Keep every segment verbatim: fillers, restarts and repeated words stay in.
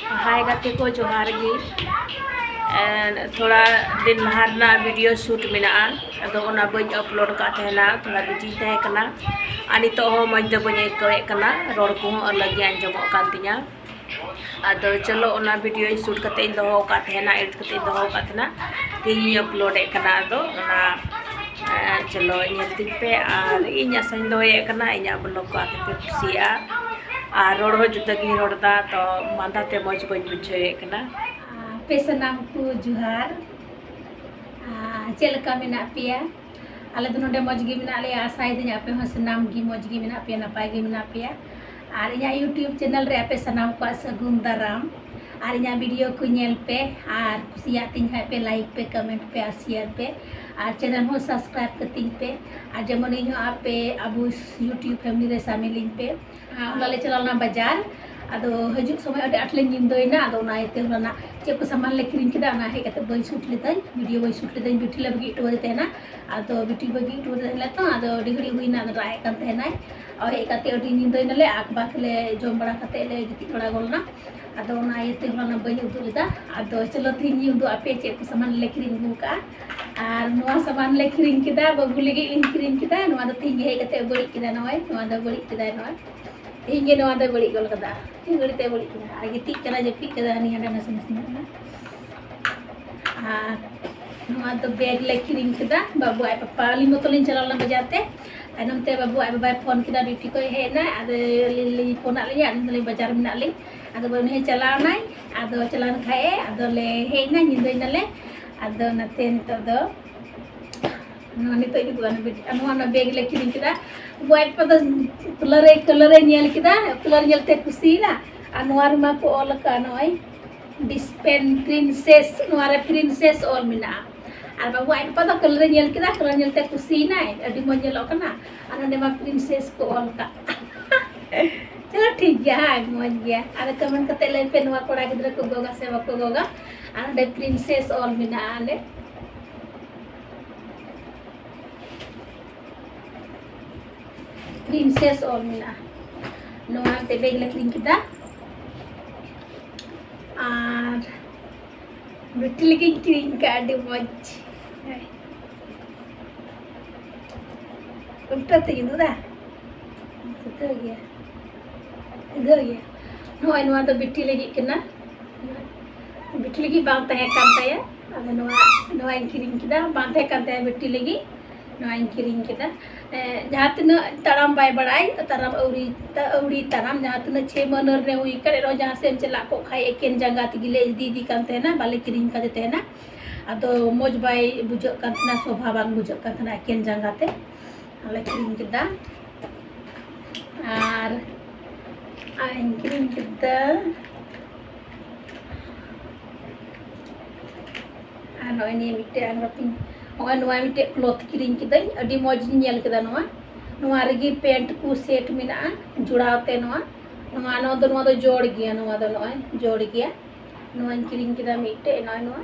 ᱦᱟᱭ ᱜᱟᱛᱮ ᱠᱚ, ᱡᱚᱦᱟᱨ ᱜᱮ᱾ ᱮᱸ, ᱛᱷᱚᱲᱟ ᱫᱤᱱ ᱞᱟᱦᱟ ᱨᱮᱱᱟᱜ ᱵᱷᱤᱰᱤᱭᱳ ᱥᱩᱴ ᱢᱮᱱᱟᱜᱼᱟ, ᱟᱫᱚ ᱚᱱᱟ ᱵᱟᱹᱧ ᱟᱯᱞᱳᱰ ᱟᱠᱟᱫ ᱛᱟᱦᱮᱱᱟ, ᱛᱷᱚᱲᱟ ᱵᱤᱡᱤᱧ ᱛᱟᱦᱮᱸ ᱠᱟᱱᱟ᱾ ᱟᱨ ᱱᱤᱛᱚᱜ ᱦᱚᱸ ᱢᱚᱡᱽ ᱫᱚ ᱵᱟᱹᱧ ᱟᱹᱭᱠᱟᱹᱣᱮᱫ ᱠᱟᱱᱟ, ᱨᱚᱲ ᱠᱚᱦᱚᱸ ᱟᱞᱟᱜᱽ ᱜᱮ ᱟᱸᱡᱚᱢᱚᱜ ᱠᱟᱱ ᱛᱤᱧᱟ᱾ ᱟᱫᱚ ᱪᱚᱞᱚ, ᱚᱱᱟ ᱵᱷᱤᱰᱤᱭᱳ ᱥᱩᱴ ᱠᱟᱛᱮ ᱤᱧ ᱫᱚᱦᱚ ᱟᱠᱟᱫ ᱛᱟᱦᱮᱱᱟ, ᱮᱰᱤᱴ ᱠᱟᱛᱮ ᱤᱧ ᱫᱚᱦᱚ ᱟᱠᱟᱫ ᱛᱟᱦᱮᱱᱟ, ᱛᱮᱦᱮᱧ ᱤᱧ ᱟᱯᱞᱳᱰᱮᱫ ᱠᱟᱱᱟ᱾ ᱟᱫᱚ ᱚᱱᱟ, ᱮᱸ, ᱪᱚᱞᱚ ᱧᱮᱞ ᱛᱤᱧ ᱯᱮ᱾ ᱟᱨ ᱤᱧ ᱟᱥᱟᱧ ᱫᱚᱦᱚᱭᱮᱫ ᱠᱟᱱᱟ ᱤᱧᱟᱹᱜ ᱵᱞᱚᱜ ᱠᱚ ᱟᱯᱮ ᱯᱮ ᱠᱩᱥᱤᱭᱟᱜᱼᱟ᱾ ᱟᱨ ᱨᱚᱲ ᱦᱚᱸ ᱡᱩᱫᱟᱹ ᱜᱤᱧ ᱨᱚᱲ ᱮᱫᱟ, ᱛᱚ ᱢᱟᱸᱫᱟ ᱛᱮ ᱢᱚᱡᱽ ᱵᱟᱹᱧ ᱵᱩᱡᱷᱟᱹᱣᱮᱫ ᱠᱟᱱᱟ᱾ ᱟᱯᱮ ᱥᱟᱱᱟᱢ ᱠᱚ ᱡᱚᱦᱟᱨ᱾ ᱟᱨ ᱪᱮᱫ ᱞᱮᱠᱟ ᱢᱮᱱᱟᱜ ᱯᱮᱭᱟ? ᱟᱞᱮ ᱫᱚ ᱱᱚᱰᱮ ᱢᱚᱡᱽ ᱜᱮ ᱢᱮᱱᱟᱜ ᱞᱮᱭᱟ, ᱟᱥᱟᱭᱮᱫᱟᱹᱧ ᱟᱯᱮ ᱦᱚᱸ ᱥᱟᱱᱟᱢ ᱜᱮ ᱢᱚᱡᱽ ᱜᱮ ᱢᱮᱱᱟᱜ ᱯᱮᱭᱟ, ᱱᱟᱯᱟᱭ ᱜᱮ ᱢᱮᱱᱟᱜ ᱯᱮᱭᱟ᱾ ᱟᱨ ᱤᱧᱟᱹᱜ YouTube ᱪᱮᱱᱮᱞ ᱨᱮ ᱟᱯᱮ ᱥᱟᱱᱟᱢ ᱠᱚᱣᱟᱜ ᱥᱟᱹᱜᱩᱱ ᱫᱟᱨᱟᱢ᱾ ᱟᱨ ᱤᱧᱟᱹᱜ ᱵᱷᱤᱰᱤᱭᱳ ᱠᱚ ᱧᱮᱞ ᱯᱮ, ᱟᱨ ᱠᱩᱥᱤᱭᱟᱜ ᱛᱤᱧ ᱠᱷᱟᱡ ᱯᱮ ᱞᱟᱭᱤᱠ ᱯᱮ, ᱠᱚᱢᱮᱱᱴ ᱯᱮ ᱟᱨ ᱥᱮᱭᱟᱨ ᱯᱮ᱾ ᱟᱨ ᱪᱮᱱᱮᱞ ᱦᱚᱸ ᱥᱟᱵᱥᱠᱨᱟᱭᱤᱵ ᱠᱟᱹᱛᱤᱧ ᱯᱮ᱾ ᱟᱨ ᱡᱮᱢᱚᱱ ᱤᱧ ᱦᱚᱸ ᱟᱯᱮ ᱟᱵᱚ YouTube ᱯᱷᱮᱢᱤᱞᱤ ᱨᱮ ᱥᱟᱢᱤᱞᱤᱧ ᱯᱮ᱾ ᱟᱨ ᱦᱚᱞᱟ ᱞᱮ ᱪᱟᱞᱟᱣ ᱞᱮᱱᱟ ᱵᱟᱡᱟᱨ᱾ ᱟᱫᱚ ᱦᱤᱡᱩᱜ ᱥᱚᱢᱚᱭ ᱟᱹᱰᱤ ᱟᱸᱴ ᱞᱮ ᱧᱤᱫᱟᱹᱭᱮᱱᱟ, ᱟᱫᱚ ᱚᱱᱟ ᱤᱭᱟᱹᱛᱮ ᱦᱚᱞᱟᱱᱟᱜ ᱪᱮᱫ ᱠᱚ ᱥᱟᱢᱟᱱ ᱞᱮ ᱠᱤᱨᱤᱧ ᱠᱮᱫᱟ, ᱚᱱᱟ ᱦᱮᱡ ᱠᱟᱛᱮ ᱵᱟᱹᱧ ᱥᱩᱴ ᱞᱮᱫᱟᱹᱧ, ᱵᱷᱤᱰᱤᱭᱳ ᱵᱟᱹᱧ ᱥᱩᱴ ᱞᱮᱫᱟᱹᱧ᱾ ᱵᱤᱴᱤ ᱞᱮ ᱵᱟᱹᱜᱤ ᱦᱚᱴᱚ ᱟᱫᱮ ᱛᱟᱦᱮᱱᱟ᱾ ᱟᱫᱚ ᱵᱤᱴᱤ ᱵᱟᱹᱜᱤ ᱦᱚᱴᱚ ᱟᱫᱮ ᱛᱟᱦᱮᱱᱟ ᱛᱚ, ᱟᱫᱚ ᱟᱹᱰᱤ ᱜᱷᱟᱹᱲᱤᱡ ᱦᱩᱭᱱᱟ, ᱟᱫᱚ ᱨᱟᱜ ᱮᱫ ᱠᱟᱱ ᱛᱟᱦᱮᱱᱟᱭ᱾ ᱟᱨ ᱦᱮᱡ ᱠᱟᱛᱮ ᱟᱹᱰᱤ ᱧᱤᱫᱟᱹᱭᱮᱱᱟᱞᱮ, ᱟᱠᱵᱟᱠ ᱞᱮ ᱡᱚᱢ ᱵᱟᱲᱟ ᱠᱟᱛᱮ ᱞᱮ ᱜᱤᱛᱤᱡ ᱵᱟᱲᱟ ᱜᱚᱫ ᱮᱱᱟ᱾ ᱟᱫᱚ ᱚᱱᱟ ᱤᱭᱟᱹᱛᱮ ᱦᱚᱞᱟᱱᱟᱜ ᱵᱟᱹᱧ ᱩᱫᱩᱜ ᱞᱮᱫᱟ᱾ ᱟᱫᱚ ᱪᱚᱞᱚ, ᱛᱮᱦᱮᱧ ᱤᱧ ᱩᱫᱩᱜ ᱟᱯᱮᱭᱟ ᱪᱮᱫ ᱠᱚ ᱥᱟᱢᱟᱱ ᱞᱮ ᱠᱤᱨᱤᱧ ᱟᱹᱜᱩ ᱠᱟᱜᱼᱟ᱾ ᱟᱨ ᱱᱚᱣᱟ ᱥᱟᱢᱟᱱ ᱞᱮ ᱠᱤᱨᱤᱧ ᱠᱮᱫᱟ, ᱵᱟᱹᱵᱩ ᱞᱟᱹᱜᱤᱫ ᱞᱤᱧ ᱠᱤᱨᱤᱧ ᱠᱮᱫᱟ᱾ ᱱᱚᱣᱟ ᱫᱚ ᱛᱮᱦᱮᱧ ᱜᱮ ᱦᱮᱡ ᱠᱟᱛᱮ ᱵᱟᱹᱲᱤᱡ ᱠᱮᱫᱟ, ᱱᱚᱜᱼᱚᱭ ᱱᱚᱣᱟ ᱫᱚ ᱵᱟᱹᱲᱤᱡ ᱠᱮᱫᱟᱭ ᱱᱚᱜᱼᱚᱭ᱾ ᱛᱮᱦᱮᱧ ᱜᱮ ᱱᱚᱣᱟ ᱫᱚᱭ ᱵᱟᱹᱲᱤᱡ ᱜᱚᱫ ᱠᱟᱫᱟ᱾ ᱛᱤᱱ ᱜᱷᱟᱹᱲᱤᱡ ᱛᱮ ᱵᱟᱹᱲᱤᱡ ᱠᱮᱫᱟ᱾ ᱟᱨ ᱜᱤᱛᱤᱡ ᱠᱟᱱᱟ, ᱡᱟᱹᱯᱤᱫ ᱠᱟᱫᱟ, ᱦᱟᱹᱱᱤ ᱦᱟᱸᱰᱮ ᱱᱟᱥᱮ ᱱᱟᱥᱮ ᱧᱚᱜ ᱠᱟᱱᱟ᱾ ᱟᱨ ᱱᱚᱣᱟ ᱫᱚ ᱵᱮᱜᱽ ᱞᱮ ᱠᱤᱨᱤᱧ ᱠᱮᱫᱟ᱾ ᱵᱟᱹᱵᱩ ᱟᱡ ᱯᱟᱯᱟ, ᱟᱹᱞᱤᱧ ᱢᱚᱛᱚ ᱞᱤᱧ ᱪᱟᱞᱟᱣ ᱞᱮᱱᱟ ᱵᱟᱡᱟᱨ ᱛᱮ᱾ ᱛᱟᱭᱱᱚᱢ ᱛᱮ ᱵᱟᱹᱵᱩ ᱟᱡ ᱵᱟᱵᱟᱭ ᱯᱷᱳᱱ ᱠᱮᱫᱟ, ᱰᱤᱭᱩᱴᱤ ᱠᱷᱚᱡ ᱦᱮᱡ ᱮᱱᱟᱭ᱾ ᱟᱫᱚ ᱟᱹᱞᱤᱧ ᱞᱤᱧ ᱯᱷᱳᱱᱟᱫ ᱞᱤᱧᱟ, ᱟᱹᱞᱤᱧ ᱫᱚᱞᱤᱧ ᱵᱟᱡᱟᱨ ᱢᱮᱱᱟᱜ ᱞᱤᱧ᱾ ᱟᱫᱚ ᱩᱱᱤ ᱦᱚᱸᱭ ᱪᱟᱞᱟᱣ ᱮᱱᱟᱭ᱾ ᱟᱫᱚ ᱪᱟᱞᱟᱣ ᱮᱱ ᱠᱷᱟᱡ ᱮ, ᱟᱫᱚ ᱞᱮ ᱦᱮᱡ ᱮᱱᱟ, ᱧᱤᱫᱟᱹᱭ ᱱᱟᱞᱮ᱾ ᱟᱫᱚ ᱚᱱᱟᱛᱮ ᱱᱤᱛᱚᱜ ᱫᱚ ᱱᱚᱣᱟ ᱱᱤᱛᱚᱜ ᱤᱧ ᱩᱫᱩᱜ ᱟᱹᱧ, ᱱᱚᱣᱟ, ᱱᱚᱣᱟ ᱵᱮᱜᱽ ᱞᱮ ᱠᱤᱨᱤᱧ ᱠᱮᱫᱟ᱾ ᱵᱚᱭ ᱯᱟ ᱫᱚ ᱠᱟᱞᱟᱨ ᱮ, ᱠᱟᱞᱟᱨ ᱮ ᱧᱮᱞ ᱠᱮᱫᱟ, ᱠᱟᱞᱟᱨ ᱧᱮᱞ ᱛᱮ ᱠᱩᱥᱤᱭᱮᱱᱟ᱾ ᱟᱨ ᱱᱚᱣᱟ ᱨᱮᱢᱟ ᱠᱚ ᱚᱞ ᱟᱠᱟᱫ ᱱᱚᱜᱼᱚᱭ ᱰᱤᱥᱯᱮᱱ ᱯᱨᱤᱱᱥᱮᱥ, ᱱᱚᱣᱟ ᱨᱮ ᱯᱨᱤᱱᱥᱮᱥ ᱚᱞ ᱢᱮᱱᱟᱜᱼᱟ᱾ ᱟᱨ ᱵᱟᱹᱵᱩ ᱟᱡ ᱯᱟᱯᱟ ᱫᱚ ᱠᱟᱞᱟᱨ ᱮ ᱧᱮᱞ ᱠᱮᱫᱟ, ᱠᱟᱞᱟᱨ ᱧᱮᱞ ᱛᱮ ᱠᱩᱥᱤᱭᱮᱱᱟᱭ, ᱟᱹᱰᱤ ᱢᱚᱡᱽ ᱧᱮᱞᱚᱜ ᱠᱟᱱᱟ᱾ ᱟᱨ ᱱᱚᱰᱮ ᱢᱟ ᱯᱨᱤᱱᱥᱮᱥ ᱠᱚ ᱚᱞ ᱠᱟᱜ᱾ ᱪᱚᱞᱚ ᱴᱷᱤᱠ ᱜᱮᱭᱟ, ᱦᱮᱸ, ᱢᱚᱡᱽ ᱜᱮᱭᱟ᱾ ᱟᱫᱚ ᱠᱚᱢᱮᱱᱴ ᱠᱟᱛᱮ ᱞᱟᱹᱭ ᱯᱮ, ᱱᱚᱣᱟ ᱠᱚᱲᱟ ᱜᱤᱫᱽᱨᱟᱹ ᱠᱚ ᱜᱚᱜᱟ ᱥᱮ ᱵᱟᱠᱚ ᱜᱚᱜᱟ? ᱟᱨ ᱱᱚᱰᱮ ᱯᱨᱤᱱᱥᱮᱥ ᱚᱞ ᱢᱮᱱᱟᱜᱼᱟ, ᱚᱸᱰᱮ ᱯᱨᱤᱱᱥᱮᱥ ᱚᱞ ᱢᱮᱱᱟᱜᱼᱟ᱾ ᱱᱚᱣᱟ ᱛᱮ ᱵᱮᱜᱽ ᱞᱮ ᱠᱤᱨᱤᱧ ᱠᱮᱫᱟ᱾ ᱟᱨ ᱵᱤᱴᱤ ᱞᱟᱹᱜᱤᱫ ᱤᱧ ᱠᱤᱨᱤᱧ ᱠᱟᱜᱼᱟ, ᱟᱹᱰᱤ ᱢᱚᱡᱽ᱾ ᱩᱞᱴᱟᱹ ᱛᱮᱧ ᱩᱫᱩᱜ ᱫᱟ, ᱩᱞᱴᱟᱹ ᱜᱮᱭᱟ, ᱩᱞᱴᱟᱹ ᱜᱮᱭᱟ᱾ ᱱᱚᱜᱼᱚᱭ ᱱᱚᱣᱟ ᱫᱚ ᱵᱤᱴᱤ ᱞᱟᱹᱜᱤᱫ ᱠᱟᱱᱟ, ᱵᱤᱴᱤ ᱞᱟᱹᱜᱤᱫ ᱵᱟᱝ ᱛᱟᱦᱮᱸ ᱠᱟᱱ ᱛᱟᱭᱟ, ᱟᱫᱚ ᱱᱚᱣᱟ, ᱱᱚᱣᱟᱧ ᱠᱤᱨᱤᱧ ᱠᱮᱫᱟ᱾ ᱵᱟᱝ ᱛᱟᱦᱮᱸ ᱠᱟᱱ ᱛᱟᱭᱟ ᱵᱤᱴᱤ ᱞᱟᱹᱜᱤᱫ, ᱱᱚᱣᱟᱧ ᱠᱤᱨᱤᱧ ᱠᱮᱫᱟ᱾ ᱮᱸ, ᱡᱟᱦᱟᱸ ᱛᱤᱱᱟᱹᱜ ᱛᱟᱲᱟᱢ ᱵᱟᱭ ᱵᱟᱲᱟᱭ, ᱛᱟᱲᱟᱢ ᱟᱹᱣᱨᱤ, ᱟᱹᱣᱨᱤ ᱛᱟᱲᱟᱢ, ᱡᱟᱦᱟᱸ ᱛᱤᱱᱟᱹᱜ ᱪᱷᱮ ᱢᱟᱹᱦᱱᱟᱹ ᱨᱮ ᱦᱩᱭ ᱠᱟᱱ, ᱮᱱ ᱨᱮᱦᱚᱸ ᱡᱟᱦᱟᱸ ᱥᱮᱫ ᱮᱢ ᱪᱟᱞᱟᱜ ᱠᱚᱜ ᱠᱷᱟᱡ ᱮᱠᱮᱱ ᱡᱟᱸᱜᱟ ᱛᱮᱜᱮ ᱞᱮ ᱤᱫᱤ, ᱤᱫᱤ ᱠᱟᱱ ᱛᱟᱦᱮᱱᱟ, ᱵᱟᱞᱮ ᱠᱤᱨᱤᱧ ᱠᱟᱫᱮ ᱛᱟᱦᱮᱱᱟ᱾ ᱟᱫᱚ ᱢᱚᱡᱽ ᱵᱟᱭ ᱵᱩᱡᱷᱟᱹᱜ ᱠᱟᱱ ᱛᱟᱦᱮᱱᱟ, ᱥᱚᱵᱷᱟ ᱵᱟᱝ ᱵᱩᱡᱷᱟᱹᱜ ᱠᱟᱱ ᱛᱟᱦᱮᱱᱟ ᱮᱠᱮᱱ ᱡᱟᱸᱜᱟ ᱛᱮ᱾ ᱟᱞᱮ ᱠᱤᱨᱤᱧ ᱠᱮᱫᱟ᱾ ᱟᱨ, ᱟᱨ ᱤᱧ ᱠᱤᱨᱤᱧ ᱠᱮᱫᱟ᱾ ᱟᱨ ᱱᱚᱜᱼᱚᱭ ᱱᱤᱭᱟᱹ ᱢᱤᱫᱴᱮᱡ ᱟᱝᱨᱚᱯ ᱤᱧ, ᱱᱚᱜᱼᱚᱭ ᱱᱚᱣᱟ ᱢᱤᱫᱴᱮᱡ ᱠᱞᱚᱛᱷ ᱠᱤᱨᱤᱧ ᱠᱤᱫᱟᱹᱧ, ᱟᱹᱰᱤ ᱢᱚᱡᱽ ᱤᱧ ᱧᱮᱞ ᱠᱮᱫᱟ ᱱᱚᱣᱟ᱾ ᱱᱚᱣᱟ ᱨᱮᱜᱮ ᱯᱮᱱᱴ ᱠᱚ ᱥᱮᱴ ᱢᱮᱱᱟᱜᱼᱟ, ᱡᱚᱲᱟᱣ ᱛᱮ ᱱᱚᱣᱟ, ᱱᱚᱣᱟ, ᱱᱚᱣᱟ ᱫᱚ, ᱱᱚᱣᱟ ᱫᱚ ᱡᱚᱲ ᱜᱮᱭᱟ, ᱱᱚᱣᱟ ᱫᱚ ᱱᱚᱜᱼᱚᱭ ᱡᱚᱲ ᱜᱮᱭᱟ᱾ ᱱᱚᱣᱟᱧ ᱠᱤᱨᱤᱧ ᱠᱮᱫᱟ ᱢᱤᱫᱴᱮᱡ, ᱱᱚᱜᱼᱚᱭ ᱱᱚᱣᱟ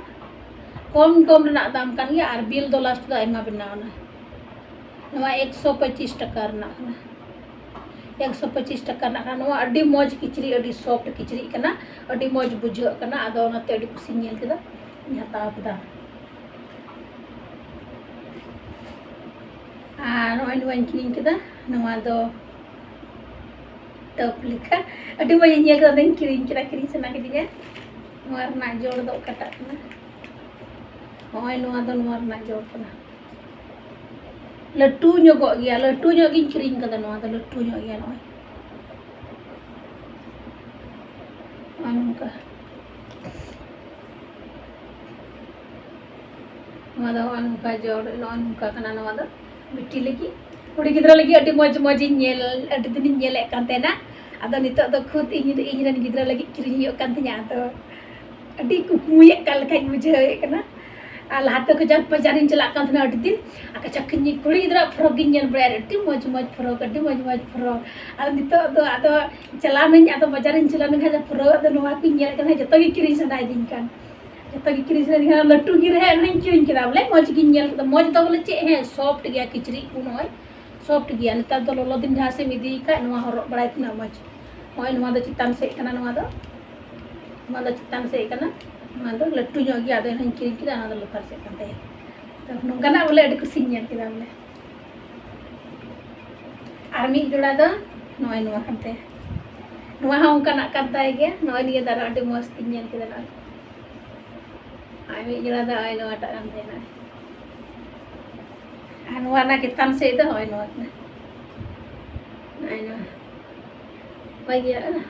ᱠᱚᱢ, ᱠᱚᱢ ᱨᱮᱱᱟᱜ ᱫᱟᱢ ᱠᱟᱱ ᱜᱮᱭᱟ, ᱟᱨ ᱵᱤᱞ ᱫᱚ ᱞᱟᱥᱴ ᱫᱚ ᱟᱭᱢᱟ ᱵᱮᱱᱟᱣ ᱮᱱᱟ᱾ ᱱᱚᱣᱟ ᱮᱠᱥᱚ ᱯᱚᱸᱪᱤᱥ ᱴᱟᱠᱟ ᱨᱮᱱᱟᱜ ᱠᱟᱱᱟ, ᱮᱠᱥᱚ ᱯᱚᱸᱪᱤᱥ ᱴᱟᱠᱟ ᱨᱮᱱᱟᱜ ᱠᱟᱱᱟ᱾ ᱱᱚᱣᱟ ᱟᱹᱰᱤ ᱢᱚᱡᱽ ᱠᱤᱪᱨᱤᱡ, ᱟᱹᱰᱤ ᱥᱚᱯᱷᱴ ᱠᱤᱪᱨᱤᱡ ᱠᱟᱱᱟ, ᱟᱹᱰᱤ ᱢᱚᱡᱽ ᱵᱩᱡᱷᱟᱹᱜ ᱠᱟᱱᱟ, ᱟᱫᱚ ᱚᱱᱟᱛᱮ ᱟᱹᱰᱤ ᱠᱩᱥᱤᱧ ᱧᱮᱞ ᱠᱮᱫᱟ, ᱤᱧ ᱦᱟᱛᱟᱣ ᱠᱮᱫᱟ᱾ ᱟᱨ ᱱᱚᱜᱼᱚᱭ ᱱᱚᱣᱟᱧ ᱠᱤᱨᱤᱧ ᱠᱮᱫᱟ, ᱱᱚᱣᱟ ᱫᱚ ᱴᱚᱯ ᱞᱮᱠᱟ ᱟᱹᱰᱤ ᱢᱚᱡᱽ ᱤᱧ ᱧᱮᱞ ᱠᱮᱫᱟ, ᱟᱫᱚᱧ ᱠᱤᱨᱤᱧ ᱠᱮᱫᱟ, ᱠᱤᱨᱤᱧ ᱥᱟᱱᱟ ᱠᱤᱫᱤᱧᱟ᱾ ᱱᱚᱣᱟ ᱨᱮᱱᱟᱜ ᱡᱚᱲ ᱫᱚ ᱚᱠᱟᱴᱟᱜ ᱠᱟᱱᱟ? ᱱᱚᱜᱼᱚᱭ ᱱᱚᱣᱟ ᱫᱚ ᱱᱚᱣᱟ ᱨᱮᱱᱟᱜ ᱡᱚᱲ ᱠᱟᱱᱟ, ᱞᱟᱹᱴᱩ ᱧᱚᱜᱚᱜ ᱜᱮᱭᱟ, ᱞᱟᱹᱴᱩ ᱧᱚᱜ ᱜᱤᱧ ᱠᱤᱨᱤᱧ ᱠᱟᱫᱟ, ᱱᱚᱣᱟ ᱫᱚ ᱞᱟᱹᱴᱩ ᱧᱚᱜ ᱜᱮᱭᱟ᱾ ᱱᱚᱜᱼᱚᱭ, ᱱᱚᱜᱼᱚᱭ ᱱᱚᱝᱠᱟ, ᱱᱚᱣᱟ ᱫᱚ ᱱᱚᱜᱼᱚᱭ ᱱᱚᱝᱠᱟ ᱡᱚᱲ, ᱱᱚᱜᱼᱚᱭ ᱱᱚᱝᱠᱟ ᱠᱟᱱᱟ᱾ ᱱᱚᱣᱟ ᱫᱚ ᱵᱤᱴᱤ ᱞᱟᱹᱜᱤᱫ, ᱠᱩᱲᱤ ᱜᱤᱫᱽᱨᱟᱹ ᱞᱟᱹᱜᱤᱫ ᱟᱹᱰᱤ ᱢᱚᱡᱽ ᱢᱚᱡᱽ ᱤᱧ ᱧᱮᱞ, ᱟᱹᱰᱤ ᱫᱤᱱᱤᱧ ᱧᱮᱞᱮᱫ ᱠᱟᱱ ᱛᱟᱦᱮᱱᱟ᱾ ᱟᱫᱚ ᱱᱤᱛᱚᱜ ᱫᱚ ᱠᱷᱩᱫ ᱤᱧ, ᱤᱧ ᱨᱮᱱ ᱜᱤᱫᱽᱨᱟᱹ ᱞᱟᱹᱜᱤᱫ ᱠᱤᱨᱤᱧ ᱦᱩᱭᱩᱜ ᱠᱟᱱ ᱛᱤᱧᱟ᱾ ᱟᱫᱚ ᱟᱹᱰᱤ ᱠᱩᱠᱢᱩᱭᱮᱫ ᱠᱟᱱ ᱞᱮᱠᱟᱧ ᱵᱩᱡᱷᱟᱹᱣᱮᱫ ᱠᱟᱱᱟ᱾ ᱟᱨ ᱞᱟᱦᱟᱛᱮ ᱠᱟᱡᱟᱠ ᱵᱟᱡᱟᱨᱤᱧ ᱪᱟᱞᱟᱜ ᱠᱟᱱ ᱛᱟᱦᱮᱱᱟ ᱟᱹᱰᱤ ᱫᱤᱱ, ᱟᱨ ᱠᱟᱡᱟᱠ ᱠᱩᱲᱤ ᱜᱤᱫᱽᱨᱟᱹ ᱯᱷᱨᱚᱠ ᱜᱤᱧ ᱧᱮᱞ ᱵᱟᱲᱟᱭᱟ, ᱟᱹᱰᱤ ᱢᱚᱡᱽ ᱢᱚᱡᱽ ᱯᱷᱨᱚᱠ, ᱟᱹᱰᱤ ᱢᱚᱡᱽ ᱢᱚᱡᱽ ᱯᱷᱨᱚᱠ᱾ ᱟᱨ ᱱᱤᱛᱚᱜ ᱫᱚ ᱟᱫᱚ ᱪᱟᱞᱟᱣ ᱱᱟᱹᱧ, ᱟᱫᱚ ᱵᱟᱡᱟᱨᱤᱧ ᱪᱟᱞᱟᱣ ᱞᱮᱱᱠᱷᱟᱱ ᱫᱚ ᱯᱷᱨᱚᱠ ᱟᱫᱚ ᱱᱚᱣᱟ ᱠᱚᱧ ᱧᱮᱞᱮᱫ ᱠᱟᱱᱟ, ᱡᱚᱛᱚ ᱜᱮ ᱠᱤᱨᱤᱧ ᱥᱟᱱᱟᱭᱤᱫᱤᱧ ᱠᱟᱱ, ᱡᱚᱛᱚ ᱜᱮ ᱠᱤᱨᱤᱧ ᱥᱟᱱᱟᱭᱤᱫᱤᱧ ᱠᱟᱱᱟ᱾ ᱞᱟᱹᱴᱩ ᱜᱮ ᱨᱮᱦᱚᱸ ᱮᱱᱦᱚᱸᱧ ᱠᱤᱨᱤᱧ ᱠᱮᱫᱟ, ᱵᱚᱞᱮ ᱢᱚᱡᱽ ᱜᱤᱧ ᱧᱮᱞ ᱠᱮᱫᱟ, ᱢᱚᱡᱽ ᱫᱚ ᱵᱚᱞᱮ ᱪᱮᱫ, ᱦᱮᱸ ᱥᱚᱯᱷᱴ ᱜᱮᱭᱟ ᱠᱤᱪᱨᱤᱡ ᱠᱚ, ᱱᱚᱜᱼᱚᱭ ᱥᱚᱯᱷᱴ ᱜᱮᱭᱟ᱾ ᱱᱮᱛᱟᱨ ᱫᱚ ᱞᱚᱞᱚ ᱫᱤᱱ ᱡᱟᱦᱟᱸ ᱥᱮᱫ ᱮᱢ ᱤᱫᱤᱭ ᱠᱷᱟᱡ ᱱᱚᱣᱟ ᱦᱚᱨᱚᱜ ᱵᱟᱲᱟᱭ ᱛᱤᱱᱟᱹᱜ ᱢᱚᱡᱽ᱾ ᱱᱚᱜᱼᱚᱭ ᱱᱚᱣᱟ ᱫᱚ ᱪᱮᱛᱟᱱ ᱥᱮᱫ ᱠᱟᱱᱟ, ᱱᱚᱣᱟ ᱫᱚ ᱱᱚᱣᱟ ᱫᱚ ᱪᱮᱛᱟᱱ ᱥᱮᱫ ᱠᱟᱱᱟ, ᱱᱚᱣᱟ ᱫᱚ ᱞᱟᱹᱴᱩ ᱧᱚᱜ ᱜᱮᱭᱟ, ᱟᱫᱚ ᱮᱱᱦᱚᱧ ᱠᱤᱨᱤᱧ ᱠᱮᱫᱟ, ᱚᱱᱟ ᱫᱚ ᱞᱟᱛᱟᱨ ᱥᱮᱫ ᱠᱟᱱ ᱛᱟᱭᱟ᱾ ᱛᱚ ᱱᱚᱝᱠᱟᱱᱟᱜ ᱵᱚᱞᱮ ᱟᱹᱰᱤ ᱠᱩᱥᱤᱧ ᱧᱮᱞ ᱠᱮᱫᱟ ᱵᱚᱞᱮ᱾ ᱟᱨ ᱢᱤᱫ ᱡᱚᱲᱟ ᱫᱚ ᱱᱚᱜᱼᱚᱭ ᱱᱚᱣᱟ ᱠᱟᱱ ᱛᱟᱭᱟ᱾ ᱱᱚᱣᱟ ᱦᱚᱸ ᱚᱱᱠᱟᱱᱟᱜ ᱠᱟᱱ ᱛᱟᱭ ᱜᱮᱭᱟ᱾ ᱱᱚᱜᱼᱚᱭ ᱱᱤᱭᱟᱹ ᱫᱚ ᱟᱨᱚ ᱟᱹᱰᱤ ᱢᱚᱡᱽ ᱛᱤᱧ ᱧᱮᱞ ᱠᱮᱫᱟ ᱱᱚᱜᱼᱚᱭ᱾ ᱟᱨ ᱢᱤᱫ ᱡᱚᱲᱟ ᱫᱚ ᱱᱚᱜᱼᱚᱭ ᱱᱚᱣᱟᱴᱟᱜ ᱠᱟᱱ ᱛᱟᱦᱮᱱᱟ᱾ ᱟᱨ ᱱᱚᱣᱟ ᱨᱮᱱᱟᱜ ᱪᱮᱛᱟᱱ ᱥᱮᱫ ᱫᱚ ᱱᱚᱜᱼᱚᱭ ᱱᱚᱣᱟ ᱠᱟᱱᱟ᱾ ᱱᱚᱜᱼᱚᱭ ᱱᱚᱣᱟ᱾ ᱵᱟᱭ ᱜᱮᱭᱟᱜ ᱠᱟᱱᱟ᱾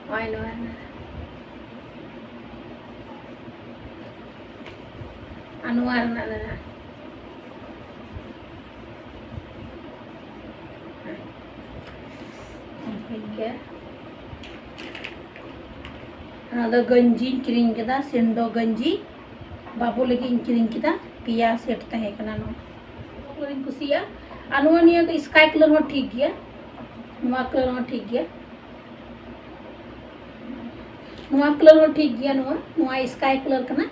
ᱱᱚᱜᱼᱚᱭ ᱱᱚᱣᱟ ᱠᱟᱱᱟ᱾ ᱟᱨ ᱱᱚᱣᱟ ᱨᱮᱱᱟᱜ ᱫᱚ ᱱᱟᱜ ᱴᱷᱤᱠ ᱜᱮᱭᱟ᱾ ᱚᱱᱟ ᱫᱚ ᱜᱟᱹᱧᱡᱤᱧ ᱠᱤᱨᱤᱧ ᱠᱮᱫᱟ, ᱥᱤᱱᱰᱳ ᱜᱟᱹᱧᱡᱤ ᱵᱟᱹᱵᱩ ᱞᱟᱹᱜᱤᱫ ᱤᱧ ᱠᱤᱨᱤᱧ ᱠᱮᱫᱟ, ᱯᱮᱭᱟ ᱥᱮᱴ ᱛᱟᱦᱮᱸ ᱠᱟᱱᱟ᱾ ᱱᱚᱣᱟ ᱠᱚᱞᱚᱨᱤᱧ ᱠᱩᱥᱤᱭᱟᱜᱼᱟ᱾ ᱟᱨ ᱱᱚᱣᱟ ᱱᱤᱭᱟᱹ ᱫᱚ ᱥᱠᱟᱭ ᱠᱟᱞᱟᱨ ᱦᱚᱸ ᱴᱷᱤᱠ ᱜᱮᱭᱟ, ᱱᱚᱣᱟ ᱠᱟᱞᱟᱨ ᱦᱚᱸ ᱴᱷᱤᱠ ᱜᱮᱭᱟ᱾ ᱱᱚᱣᱟ ᱠᱟᱞᱟᱨ ᱦᱚᱸ ᱴᱷᱤᱠ ᱜᱮᱭᱟ, ᱱᱚᱣᱟ ᱱᱚᱣᱟ ᱥᱠᱟᱭ ᱠᱟᱞᱟᱨ ᱠᱟᱱᱟ,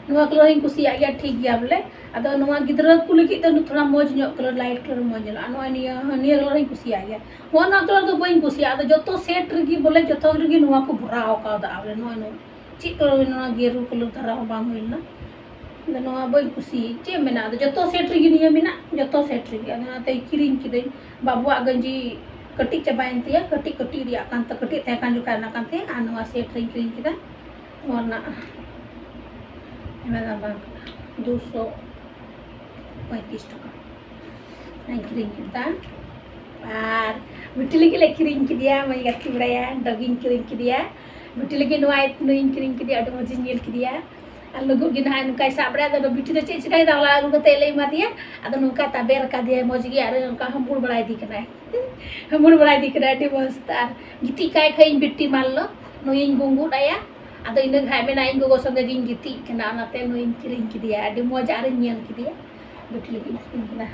ᱱᱚᱣᱟ ᱠᱟᱞᱟᱨ ᱦᱚᱸᱧ ᱠᱩᱥᱤᱭᱟᱜ ᱜᱮᱭᱟ, ᱴᱷᱤᱠ ᱜᱮᱭᱟ ᱵᱚᱞᱮ᱾ ᱟᱫᱚ ᱱᱚᱣᱟ ᱜᱤᱫᱽᱨᱟᱹ ᱠᱚ ᱞᱟᱹᱜᱤᱫ ᱫᱚ ᱛᱷᱚᱲᱟ ᱢᱚᱡᱽ ᱧᱚᱜ ᱠᱟᱞᱟᱨ, ᱞᱟᱭᱤᱴ ᱠᱟᱞᱟᱨ ᱢᱚᱡᱽ ᱧᱮᱞᱚᱜᱼᱟ᱾ ᱱᱚᱣᱟ ᱱᱤᱭᱟᱹ ᱱᱤᱭᱟᱹ ᱠᱟᱞᱟᱨ ᱦᱚᱸᱧ ᱠᱩᱥᱤᱭᱟᱜ ᱜᱮᱭᱟ᱾ ᱱᱚᱣᱟ ᱱᱚᱣᱟ ᱠᱟᱞᱟᱨ ᱫᱚ ᱵᱟᱹᱧ ᱠᱩᱥᱤᱭᱟᱜᱼᱟ᱾ ᱟᱫᱚ ᱡᱚᱛᱚ ᱥᱮᱴ ᱨᱮᱜᱮ ᱵᱚᱞᱮ ᱡᱚᱛᱚ ᱨᱮᱜᱮ ᱱᱚᱣᱟ ᱠᱚ ᱵᱷᱚᱨᱟᱣ ᱠᱟᱣᱫᱟ ᱵᱚᱞᱮ, ᱱᱚᱣᱟ ᱱᱚᱣᱟ ᱪᱮᱫ ᱠᱟᱞᱟᱨ ᱦᱩᱭ ᱞᱮᱱᱟ, ᱱᱚᱣᱟ ᱜᱮᱨᱩ ᱠᱟᱞᱟᱨ ᱫᱷᱟᱨᱟ ᱦᱚᱸ ᱵᱟᱝ ᱦᱩᱭ ᱞᱮᱱᱟ᱾ ᱟᱫᱚ ᱱᱚᱣᱟ ᱵᱟᱹᱧ ᱠᱩᱥᱤᱭᱟᱜ, ᱪᱮᱫ ᱮᱢ ᱢᱮᱱᱟ, ᱟᱫᱚ ᱡᱚᱛᱚ ᱥᱮᱴ ᱨᱮᱜᱮ ᱱᱤᱭᱟᱹ ᱢᱮᱱᱟᱜ, ᱡᱚᱛᱚ ᱥᱮᱴ ᱨᱮᱜᱮ᱾ ᱟᱫᱚ ᱚᱱᱟᱛᱮ ᱠᱤᱨᱤᱧ ᱠᱤᱫᱟᱹᱧ᱾ ᱵᱟᱹᱵᱩᱣᱟᱜ ᱜᱟᱹᱧᱡᱤ ᱠᱟᱹᱴᱤᱡ ᱪᱟᱵᱟᱭᱮᱱ ᱛᱤᱧᱟᱹ, ᱠᱟᱹᱴᱤᱡ ᱠᱟᱹᱴᱤᱡ ᱨᱮᱭᱟᱜ ᱠᱟᱱ ᱛᱟ-, ᱠᱟᱹᱴᱤᱡ ᱛᱟᱦᱮᱸ ᱠᱟᱱ ᱡᱚᱠᱷᱟᱡ ᱚᱱᱟ ᱠᱟᱱ ᱛᱤᱧᱟᱹ, ᱟᱨ ᱱᱚᱣᱟ ᱥᱮᱴ ᱨᱤᱧ ᱠᱤᱨᱤᱧ ᱠᱮᱫᱟ᱾ ᱱᱚᱣᱟ ᱨᱮᱱᱟᱜ ᱟᱭᱢᱟ ᱫᱟᱢ ᱵᱟᱝ ᱠᱟᱱᱟ, ᱫᱩᱥᱚ ᱯᱚᱸᱭᱛᱨᱤᱥ ᱴᱟᱠᱟ᱾ ᱚᱱᱟᱧ ᱠᱤᱨᱤᱧ ᱠᱮᱫᱟ᱾ ᱟᱨ ᱵᱤᱴᱤ ᱞᱟᱹᱜᱤᱫ ᱞᱮ ᱠᱤᱨᱤᱧ ᱠᱮᱫᱮᱭᱟ, ᱢᱟᱹᱭ ᱜᱟᱛᱮ ᱵᱟᱲᱟᱭᱟ, ᱰᱚᱜᱤᱧ ᱠᱤᱨᱤᱧ ᱠᱮᱫᱮᱭᱟ᱾ ᱵᱤᱴᱤ ᱞᱟᱹᱜᱤᱫ ᱱᱚᱣᱟ ᱱᱩᱭᱤᱧ ᱠᱤᱨᱤᱧ ᱠᱮᱫᱮᱭᱟ, ᱟᱹᱰᱤ ᱢᱚᱡᱽ ᱤᱧ ᱧᱮᱞ ᱠᱮᱫᱮᱭᱟ᱾ ᱟᱨ ᱞᱩᱜᱩᱜ ᱜᱮ ᱱᱟᱦᱟᱜ ᱱᱚᱝᱠᱟᱭ ᱥᱟᱵ ᱵᱟᱲᱟᱭᱟ, ᱟᱫᱚ ᱵᱤᱴᱤ ᱫᱚ ᱪᱮᱫ ᱪᱤᱠᱟᱹᱭᱮᱫᱟ, ᱚᱲᱟᱜ ᱟᱹᱜᱩ ᱠᱟᱛᱮ ᱞᱮ ᱮᱢᱟ ᱫᱮᱭᱟ᱾ ᱟᱫᱚ ᱱᱚᱝᱠᱟ ᱛᱟᱵᱮᱨ ᱟᱠᱟᱫᱮᱭᱟᱭ ᱢᱚᱡᱽ ᱜᱮ, ᱟᱨ ᱱᱚᱝᱠᱟ ᱦᱟᱹᱢᱵᱩᱲ ᱵᱟᱲᱟᱭᱮᱫᱮ ᱠᱟᱱᱟᱭ᱾ ᱦᱟᱹᱢᱵᱩᱲ ᱵᱟᱲᱟᱭᱮᱫᱮ ᱠᱟᱱᱟᱭ ᱟᱹᱰᱤ ᱢᱚᱡᱽ᱾ ᱟᱨ ᱜᱤᱛᱤᱡ ᱠᱟᱭ ᱠᱷᱟᱡ ᱤᱧ ᱵᱤᱴᱤ ᱢᱟᱞᱞᱚ, ᱱᱩᱭᱤᱧ ᱜᱩᱸᱜᱩᱫ ᱟᱭᱟ᱾ ᱟᱫᱚ ᱤᱱᱟᱹ ᱠᱷᱟᱡ ᱢᱮᱱᱟ, "ᱤᱧ ᱜᱚᱜᱚ ᱥᱚᱸᱜᱮ ᱜᱤᱧ ᱜᱤᱛᱤᱡ ᱠᱟᱱᱟ", ᱚᱱᱟᱛᱮ ᱱᱩᱭᱤᱧ ᱠᱤᱨᱤᱧ ᱠᱮᱫᱮᱭᱟ᱾ ᱟᱹᱰᱤ ᱢᱚᱡᱽ ᱟᱨᱤᱧ ᱧᱮᱞ ᱠᱮᱫᱮᱭᱟ, ᱵᱤᱴᱤ ᱞᱟᱹᱜᱤᱫ ᱤᱧ ᱠᱤᱨᱤᱧ ᱠᱮᱫᱟ᱾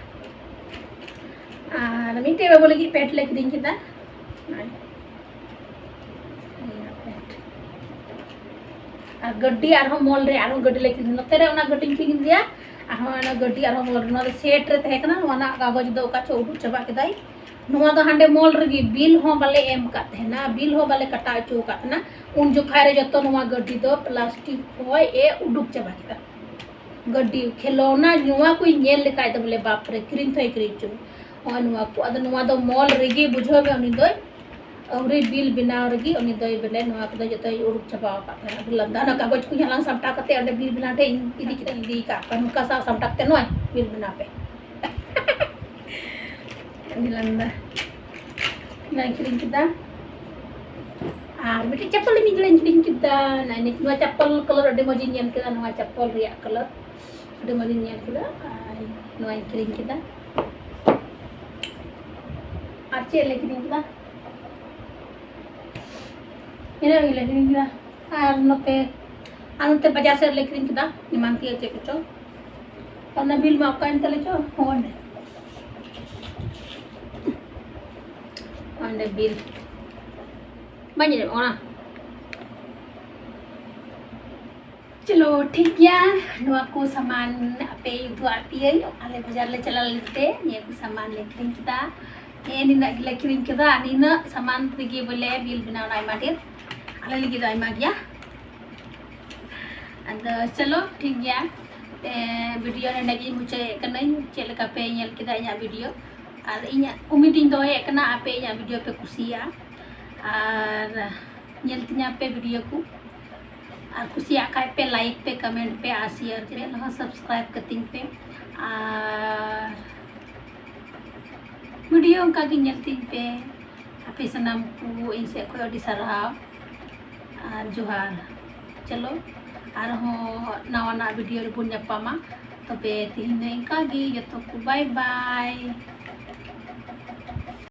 ᱟᱨ ᱢᱤᱫᱴᱮᱡ ᱵᱟᱹᱵᱩ ᱞᱟᱹᱜᱤᱫ ᱯᱮᱱᱴ ᱞᱮ ᱠᱤᱨᱤᱧ ᱠᱮᱫᱟ᱾ ᱱᱚᱜᱼᱚᱭ᱾ ᱱᱤᱭᱟᱹ ᱯᱮᱱᱴ᱾ ᱟᱨ ᱜᱟᱹᱰᱤ ᱟᱨᱦᱚᱸ ᱢᱚᱞ ᱨᱮ ᱟᱨᱦᱚᱸ ᱜᱟᱹᱰᱤ ᱞᱮ ᱠᱤᱨᱤᱧ, ᱱᱚᱛᱮ ᱨᱮ ᱚᱱᱟ ᱜᱟᱹᱰᱤᱧ ᱠᱤᱨᱤᱧ ᱠᱮᱫᱮᱭᱟ᱾ ᱟᱨᱦᱚᱸ ᱚᱱᱟ ᱜᱟᱹᱰᱤ ᱟᱨᱦᱚᱸ ᱢᱚᱞ ᱨᱮ, ᱱᱚᱣᱟ ᱫᱚ ᱥᱮᱴ ᱨᱮ ᱛᱟᱦᱮᱸ ᱠᱟᱱᱟ, ᱱᱚᱣᱟ ᱨᱮᱱᱟᱜ ᱠᱟᱜᱚᱡᱽ ᱫᱚ ᱚᱠᱟ ᱪᱚ ᱩᱰᱩᱠ ᱪᱟᱵᱟ ᱠᱮᱫᱟᱭ᱾ ᱱᱚᱣᱟ ᱫᱚ ᱦᱟᱸᱰᱮ ᱢᱚᱞ ᱨᱮᱜᱮ ᱵᱤᱞ ᱦᱚᱸ ᱵᱟᱞᱮ ᱮᱢ ᱟᱠᱟᱫ ᱛᱟᱦᱮᱱᱟ, ᱵᱤᱞ ᱦᱚᱸ ᱵᱟᱞᱮ ᱠᱟᱴᱟᱣ ᱦᱚᱪᱚ ᱟᱠᱟᱫ ᱛᱟᱦᱮᱱᱟ᱾ ᱩᱱ ᱡᱚᱠᱷᱟᱡ ᱨᱮ ᱡᱚᱛᱚ ᱱᱚᱣᱟ ᱜᱟᱹᱰᱤ ᱫᱚ ᱯᱞᱟᱥᱴᱤᱠ ᱠᱷᱚᱡ ᱮ ᱩᱰᱩᱠ ᱪᱟᱵᱟ ᱠᱮᱫᱟ᱾ ᱜᱟᱹᱰᱤ ᱠᱷᱮᱞᱳᱱᱟ ᱱᱚᱣᱟ ᱠᱚᱧ ᱧᱮᱞ ᱞᱮᱠᱷᱟᱡ ᱫᱚ ᱵᱚᱞᱮ ᱵᱟᱯ ᱨᱮ, ᱠᱤᱨᱤᱧ ᱛᱚᱭ ᱠᱤᱨᱤᱧ ᱦᱚᱪᱚ᱾ ᱱᱚᱜᱼᱚᱭ ᱱᱚᱣᱟ ᱠᱚ, ᱟᱫᱚ ᱱᱚᱣᱟ ᱫᱚ ᱢᱚᱞ ᱨᱮᱜᱮ ᱵᱩᱡᱷᱟᱹᱣ ᱢᱮ, ᱩᱱᱤ ᱫᱚᱭ ᱟᱹᱣᱨᱤ ᱵᱤᱞ ᱵᱮᱱᱟᱣ ᱨᱮᱜᱮ ᱩᱱᱤ ᱫᱚᱭ ᱵᱚᱞᱮ ᱱᱚᱣᱟ ᱠᱚᱫᱚ ᱡᱚᱛᱚᱭ ᱩᱰᱩᱠ ᱪᱟᱵᱟ ᱟᱠᱟᱫ ᱛᱟᱦᱮᱱᱟ᱾ ᱟᱹᱰᱤ ᱞᱟᱸᱫᱟ, ᱚᱱᱟ ᱠᱟᱜᱚᱡᱽ ᱠᱚᱧ ᱦᱟᱞᱟᱝ ᱥᱟᱢᱴᱟᱣ ᱠᱟᱛᱮ ᱚᱸᱰᱮ ᱵᱤᱞ ᱵᱮᱱᱟᱣ ᱴᱷᱮᱡ ᱤᱧ ᱤᱫᱤ ᱠᱮᱫᱟ, ᱤᱫᱤ ᱟᱠᱟᱫ ᱠᱚᱣᱟ᱾ ᱱᱚᱝᱠᱟ ᱥᱟᱵ ᱥᱟᱢᱴᱟᱣ ᱠᱟᱛᱮ ᱱᱚᱜᱼᱚᱭ ᱵᱤᱞ ᱵᱮᱱᱟᱣ ᱯᱮ᱾ ᱟᱹᱰᱤ ᱞᱟᱸᱫᱟ᱾ ᱱᱚᱣᱟᱧ ᱠᱤᱨᱤᱧ ᱠᱮᱫᱟ᱾ ᱟᱨ ᱢᱤᱫᱴᱮᱡ ᱪᱟᱯᱯᱚᱞ ᱢᱤᱫ ᱡᱚᱲᱟᱧ ᱠᱤᱨᱤᱧ ᱠᱮᱫᱟ᱾ ᱱᱚᱣᱟ ᱪᱟᱯᱯᱚᱞ ᱠᱟᱞᱟᱨ ᱟᱹᱰᱤ ᱢᱚᱡᱽ ᱤᱧ ᱧᱮᱞ ᱠᱮᱫᱟ, ᱱᱚᱣᱟ ᱪᱟᱯᱯᱚᱞ ᱨᱮᱭᱟᱜ ᱠᱟᱞᱟᱨ ᱟᱹᱰᱤ ᱢᱚᱡᱽ ᱤᱧ ᱧᱮᱞ ᱠᱮᱫᱟ᱾ ᱟᱨ ᱱᱚᱣᱟᱧ ᱠᱤᱨᱤᱧ ᱠᱮᱫᱟ᱾ ᱟᱨ ᱪᱮᱫ ᱞᱮ ᱠᱤᱨᱤᱧ ᱠᱮᱫᱟ? ᱤᱱᱟᱹᱜ ᱜᱮᱞᱮ ᱠᱤᱨᱤᱧ ᱠᱮᱫᱟ᱾ ᱟᱨ ᱱᱚᱛᱮ, ᱟᱨ ᱱᱚᱛᱮ ᱵᱟᱡᱟᱨ ᱥᱮᱫ ᱨᱮᱞᱮ ᱠᱤᱨᱤᱧ ᱠᱮᱫᱟ ᱮᱢᱟᱱ ᱛᱮᱭᱟᱜ ᱪᱮᱫ ᱠᱚᱪᱚ᱾ ᱚᱱᱟ ᱵᱤᱞ ᱢᱟ ᱚᱠᱟᱭᱮᱱ ᱛᱟᱞᱮ ᱪᱚ? ᱚᱸᱰᱮ, ᱚᱸᱰᱮ ᱵᱤᱞ ᱵᱟᱹᱧ ᱧᱮᱞᱮᱫ ᱚᱱᱟ᱾ ᱪᱚᱞᱚ, ᱴᱷᱤᱠ ᱜᱮᱭᱟ, ᱱᱚᱣᱟ ᱠᱚ ᱥᱟᱢᱟᱱ ᱟᱯᱮ ᱩᱫᱩᱜ ᱟᱫ ᱯᱮᱭᱟᱹᱧ᱾ ᱟᱞᱮ ᱵᱟᱡᱟᱨ ᱞᱮ ᱪᱟᱞᱟᱣ ᱞᱮᱱᱛᱮ ᱱᱤᱭᱟᱹ ᱠᱚ ᱥᱟᱢᱟᱱ ᱞᱮ ᱠᱤᱨᱤᱧ ᱠᱮᱫᱟ᱾ ᱦᱮᱸ, ᱱᱤᱱᱟᱹᱜ ᱜᱮᱞᱮ ᱠᱤᱨᱤᱧ ᱠᱮᱫᱟ᱾ ᱟᱨ ᱱᱤᱱᱟᱹᱜ ᱥᱟᱢᱟᱱ ᱨᱮᱜᱮ ᱵᱚᱞᱮ ᱵᱤᱞ ᱵᱮᱱᱟᱣ ᱮᱱᱟ ᱟᱭᱢᱟ ᱰᱷᱮᱨ, ᱟᱞᱮ ᱞᱟᱹᱜᱤᱫ ᱫᱚ ᱟᱭᱢᱟ ᱜᱮᱭᱟ᱾ ᱟᱫᱚ ᱪᱚᱞᱚ, ᱴᱷᱤᱠ ᱜᱮᱭᱟ, ᱮ, ᱵᱷᱤᱰᱤᱭᱳ ᱱᱚᱸᱰᱮ ᱜᱮ ᱢᱩᱪᱟᱹᱫᱮᱫ ᱠᱟᱹᱱᱟᱹᱧ᱾ ᱪᱮᱫ ᱞᱮᱠᱟ ᱯᱮ ᱧᱮᱞ ᱠᱮᱫᱟ ᱤᱧᱟᱹᱜ ᱵᱷᱤᱰᱤᱭᱳ? ᱟᱨ ᱤᱧᱟᱹᱜ ᱩᱢᱤᱫ ᱤᱧ ᱫᱚᱦᱚᱭᱮᱫ ᱠᱟᱱᱟ ᱟᱯᱮ ᱤᱧᱟᱹᱜ ᱵᱷᱤᱰᱤᱭᱳ ᱯᱮ ᱠᱩᱥᱤᱭᱟᱜᱼᱟ ᱟᱨ ᱧᱮᱞ ᱛᱤᱧᱟ ᱯᱮ ᱵᱷᱤᱰᱤᱭᱳ ᱠᱚ᱾ ᱟᱨ ᱠᱩᱥᱤᱭᱟᱜ ᱠᱷᱟᱡ ᱯᱮ ᱞᱟᱭᱤᱠ ᱯᱮ, ᱠᱚᱢᱮᱱᱴ ᱯᱮ ᱟᱨ ᱥᱮᱭᱟᱨ ᱪᱮᱱᱮᱞ ᱦᱚᱸ ᱥᱟᱵᱥᱠᱨᱟᱭᱤᱵ ᱠᱟᱹᱛᱤᱧ ᱯᱮ᱾ ᱟᱨ ᱵᱷᱤᱰᱤᱭᱳ ᱚᱱᱠᱟ ᱜᱮ ᱧᱮᱞ ᱛᱤᱧ ᱯᱮ᱾ ᱟᱯᱮ ᱥᱟᱱᱟᱢ ᱠᱚ ᱤᱧ ᱥᱮᱫ ᱠᱷᱚᱱ ᱟᱹᱰᱤ ᱥᱟᱨᱦᱟᱣ ᱟᱨ ᱡᱚᱦᱟᱨ᱾ ᱪᱚᱞᱚ, ᱟᱨᱦᱚᱸ ᱱᱟᱣᱟᱱᱟᱜ ᱵᱷᱤᱰᱤᱭᱳ ᱨᱮᱵᱚᱱ ᱧᱟᱯᱟᱢᱟ᱾ ᱛᱚᱵᱮ ᱛᱮᱦᱮᱧ ᱫᱚ ᱤᱱᱠᱟ ᱜᱮ, ᱡᱚᱛᱚ ᱠᱚ ᱵᱟᱭ ᱵᱟᱭ᱾